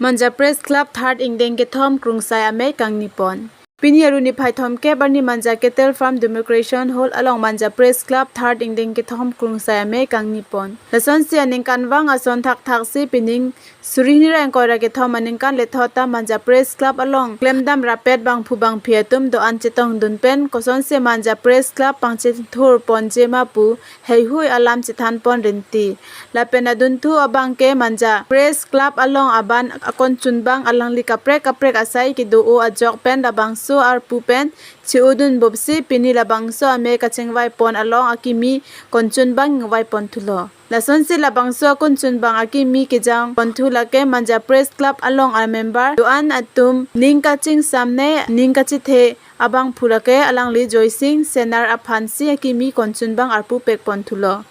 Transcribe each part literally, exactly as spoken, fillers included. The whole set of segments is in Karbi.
Manja Press Club third ingdeng kethom Krungsai amei kangni pon. Pini arni phai thomkep arni Manja Cattle Farm Demonstration Hall along Manja Press Club third ingdeng kethom Krungsai amei kangni pon. Lasonsi aningkanvang ason thakthaksi pining suri hini ra ingkoi ra kethom aningkan lethot ta Manja Press Club along klemdam rapet bangphu bangphi atum do-an chetongdun pen kosonsi Manja Press Club pangchethur ponji ma pu heihui alam chethan pon rinti. Lapen adunthu abang ke Manja Press Club along aban akonchunbang alangli kaprek kaprek asai kedo-o ajok pen labangso arpu pen che-odun bopsi pini labangso amei kachingvai pon along akimi konchunbang ingvai pon thulo. Lasonsi labangso akonchunbang akimi kejang ponthu lake Manja Press Club along amember do-an atum ning kachingsam ne ning kachethe abangphu lake alangli Joysing Senar aphansi akimi konchunbang arpu pek pon thulo.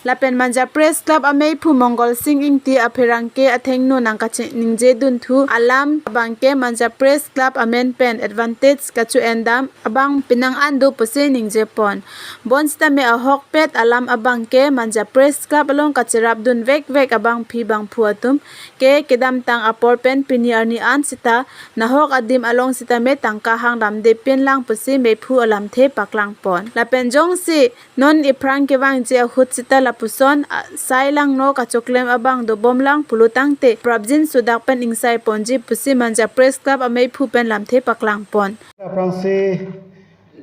Lapen Manja Press Club ameiphu Mongol Sing Ingti apherangke athengno nangkaching ningje dunthu alam abang ke Manja Press Club amen pen advantage kacho-endam abang penang an do pusi ningje pon. Bonsitame ahokpet alam abang ke Manja Press Club along kacherap dun vekvek abangphi bangphu atum ke kedamtang apor pen pini arni an sita nahok adim along sitame tangka hangdamde pinlang pusi meiphu alamthe paklang pon. Lapen jongsi non iphrang kevangji ahut sita lapuson a-, sai langno kachoklem abang dobomlang pulo tangte prapjin sudak pen ingsai ponji pusi Manja Press Club ameiphu pen lamthe paklang pon. Aphrangsi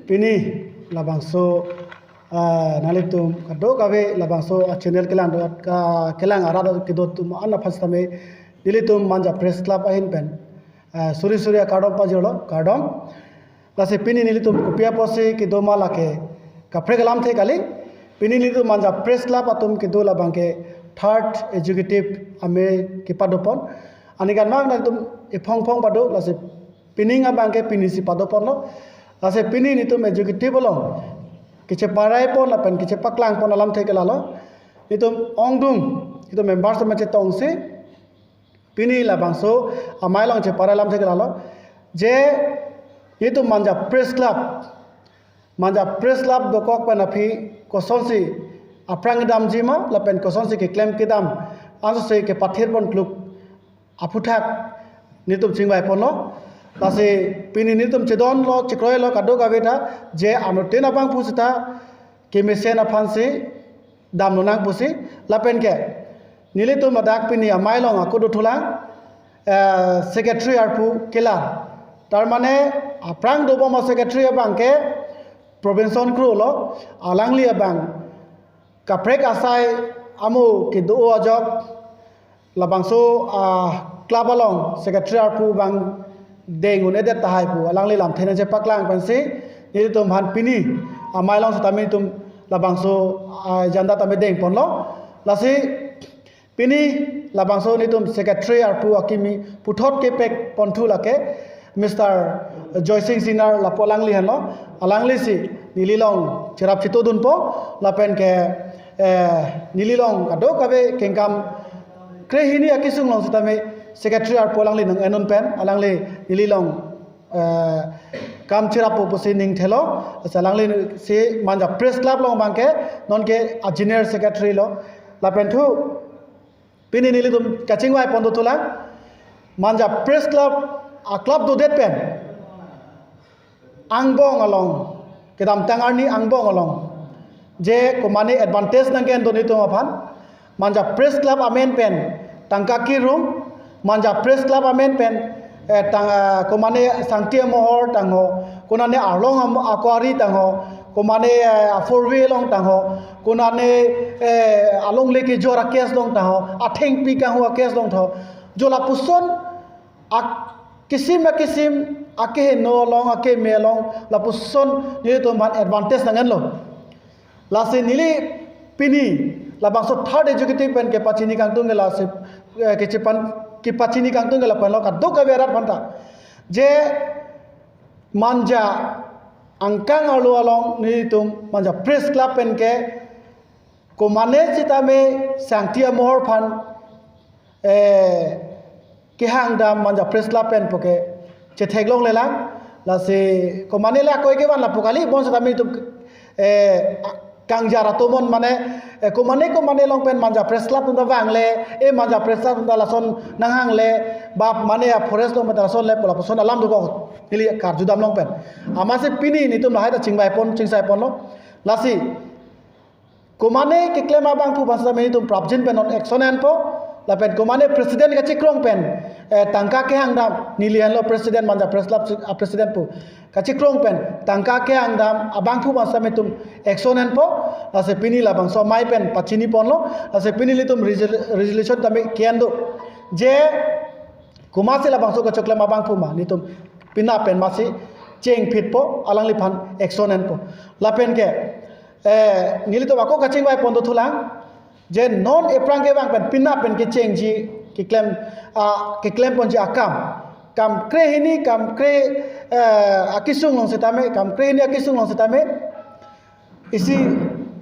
pini labangso, ah, nanglitum kadokave labangso, ah, channel kelang do, ah, kelang arat kedo atum an aphan sitame nelitum Manja Press Club ahin pen, ah, suri suri akardom pajirlo, kardom. Lasi pini nelitum kopi apotsi kedo ma lake kaprek alamthe kali. Pini nelitum Manja Press Club atum kedo labang ke third executive amei kepado pon. Aningkanvang nangtum iphong phong pado, lasi pining abang ke pinisi pado ponlo. Lasi pini nelitum executive along kecheparai pon lapen kechepaklang pon alamthe ke lalo. Nelitum ongdung, nelitum members atum chetongsi pini labangso amei along cheparai alamthe ke lalo. Je nelitum Manja Press Club, Manja Press Club dokok pen aphi kosonsi aphrang damji ma lapen kosonsi keklem kedam ansose kepathir pon kluk aphuthak nelitum chingvai ponlo. Lasi pini nelitum chedonlo, chekroilo kadokave ta, je anuttin abangphu sita kemesen aphansi damlonang pusi, lapen ke nelitum ladak pini amei along ako dothulang, eh, secretary arpu kelar. Tarmane aphrang dobom a-secretary abang ke Robinson Kro lo, alangli abang kaprek asai amo kedo-o ajok labangso, ah, club along secretary arpu abang deng un-edet tahai pu alangli lamthe nangchepaklang pensi nelitum aphan pini amei along sitame nelitum labangso, ah, agenda tame deng ponlo. Lasi pini labangso nelitum secretary arpu akimi puthot kepek ponthu lake Mister Joysing Senar lapu alangli henlo, alanglisi nelilong cherap chetodunpo lapen ke, eh, nelilong kadokave kengkam krehini akesung along sitame secretary arpu alangli nang-en un pen alangli nelilong, eh, kam cherappo pusi ning thelo. Lasi alanglisi Manja Press Club along abang ke non ke a-general secretary lo. Lapen thu pini nelitum kachingvai pon dothulang, Manja Press Club a-club dodet pen angbong along, kedamtang arni angbong along je komane advantage nangke-en do nelitum aphan, Manja Press Club amen pen tangka kirung, Manja Press Club amen pen, eh, tang, eh, komane sangti amohor tangho, konane arlong am-, akwari tangho, komane, eh, four way along tangho, konane, eh, alongle kejor a-case along tangho, athengpi kanghu a-case along tangho. Jo lapuson ak-, kisim akisim, akeheno along, akeme along, lapuson nelitum aphan advantage nang-enlo. Lasi neli pini labangso third executive pen kepachini kangtung ke lasi, eh, kechepan, kepachini kangtung ke lapen lo kadokave arat aphanta. Je Manja angkang arlo along nelitum Manja Press Club pen ke komane sitame sangti amohor aphan, eh, kehang dam Manja Press Club pen puke chetheklonglelang. Lasi komane le akoi kevan lapu kali, bonsitame nelitum, eh, a-, kangjar atomon mane, eh, komane komane along pen Manja Press Club atum ta vangle, eh, Manja Press Club atum ta lason nanghangle, ba mane a-forest along pen ta lason le pu lapuson alam dokok neli karjudam along pen. Amatsi pini netum lahai ta chingvai pon, chingsai ponlo. Lasi komane keklem abangphu aphan setame netum prapjin pen non action enpo. Lapen komane president kachikrong pen, eh, tangka kehangdam, neli henlo president, Manja Press Club si-, a-president pu kachikrong pen tangka kehangdam abangphu aphan setame netum action enpo. Lasi pini labangso amei pen pachini ponlo. Lasi pini nelitum resol-, resolution tame ke-en do, je komatsi labangso kachoklem abangphu ma, netum penap pen amatsi chengphitpo, alangliphan action enpo. Lapen ke, eh, nelitum ako kachingvai pon dothulang, je non aphrang kevang pen penap pen kechengji, keklem, ah, keklem ponji akam, kam krehini, kam kre, eh, akesung along setame, kam krehini akesung along setame, isi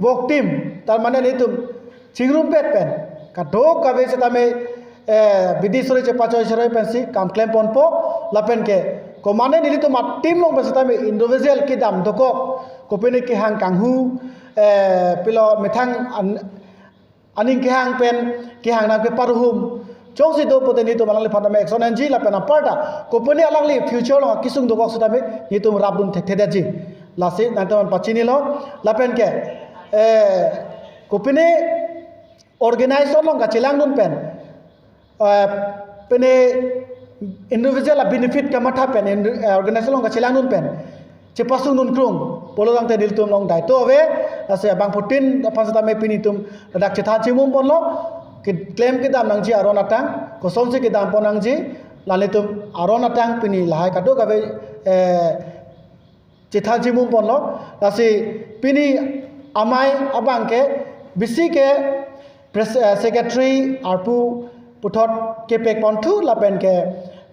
work team, tar mane netum chingrumpet pen kadokave setame, eh, bidi sore chepachoi sore pensi kam klem ponpo. Lapen ke komane nelitum a-team along pen setame individual kedam dokok, kopine kehang kanghu, eh, pilo methang an-, aning kehang pen kehangdam keparuhum, jongsi do pute netum alangliphan tame action enji, lapen aparta kopine alangli future along akesung dokok setame netum rapdun thekthedetji. Lasi nangtum pachinilo. Lapen ke, eh, kopine organization along kachelangdun pen, eh, pine individual a-benefit kamatha pen, indi-, eh, organization along kachelangdun pen chepasungdun krung pulo tangte nelitum along daito ave. Lasi abangphutin aphan setame pini netum ladak chethan chimum ponlo. Keklem kedam nangji aron atang, kosonsi kedam pon nangji, la netum aron atang pini lahai kadokave, eh, chethan chimum ponlo. Lasi pini amei abang ke bisi ke pres-, eh, secretary arpu puthot kepek ponthu, lapen ke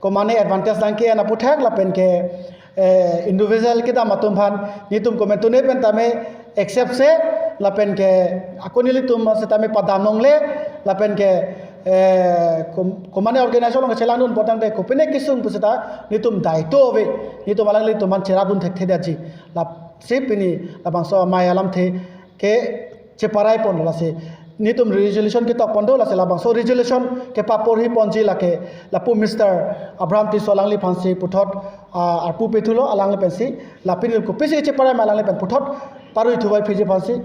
komane advantage nangke-en aphuthak, lapen ke, eh, individual kedam atum aphan netum komantu ne pen tame accept se, lapen ke ako nelitum setame padam longle, lapen ke, eh, kom-, komane organization along kachelangdun pu tangte kopine kesung pu seta netum daito ave, netum alanglitum aphan cherapdun thekthedetji. Lasi pini labangso amei alamthe ke cheparai pon, lasi netum resolution ketok pon do. Lasi labangso resolution kepaporhi ponji lake lapu Mister Abraham Tisso alangliphansi puthot, ah, arpu pethulo, alangli pensi la pini kopisi cheparai ma alangli pen puthot parui thuvai phiji aphansi